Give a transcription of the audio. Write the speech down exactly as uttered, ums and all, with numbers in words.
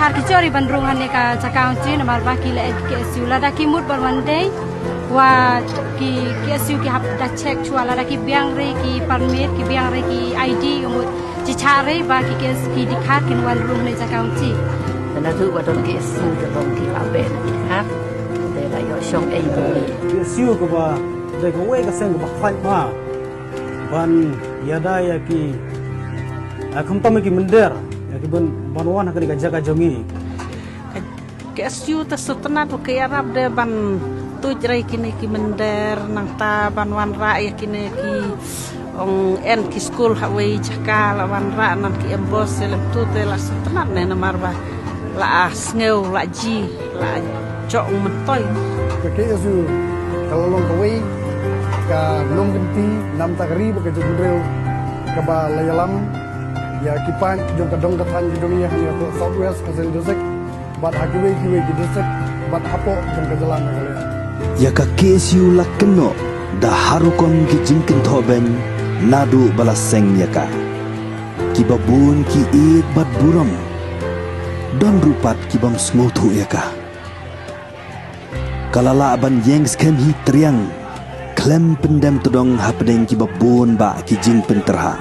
Ki jor ri ban rung hangne ka jaka u chi namar ba ki la eh ki K S U lada ki mut ban wan dei wa ki K S U ki hap da check chwa lada ki biang ri ki permit ki biang ri ki I D u mut chi cha ri ba ki K S U ki dikhat kin wan rung hangne jaka u chi. Naduh ba don K S U te don ki ba ben dikhat te la ïoh shong ei ba K S U ka ba dei ka wei ka seng ka ba khlaiñ ba ban ïada ïa ki, ah, khamtam ïa ki mynder ïa ki ban ban wan ha kane ka jaka jong ngi. Ka K S U te sutnat u ka ïarap de ban tuid rei kine ki mynder nangta ban wanrah ïa kine ki ong en ki skul ha wei jaka la wanrah nan ki embos se lem tu te la sutnat ne namar ba la a sngew la ji la jong myntoi. Ka K S U ka la long kawei ka nongkynti namta ka ri bad ka jaitbynriew kaba la ïalam ïa ki paid jong ka dong ka thaiñ ka jong ngi ha ïa ka South West Khasi Hills District bad ha kiwei kiwei ki district bad hapoh jong ka jylla Meghalaya. Ïa ka K S U la kynnoh da ha rukom ki jingkynthoh beiñ naduh ba la seng ïa ka. Kiba bun ki ïeit bad burom. Don ruh pat ki bym sngewthuh ïa ka. Ka la lah ban ïeng skhem hi triang khlem pyndem tdong hapdeng kiba bun bah ki jingpynterha.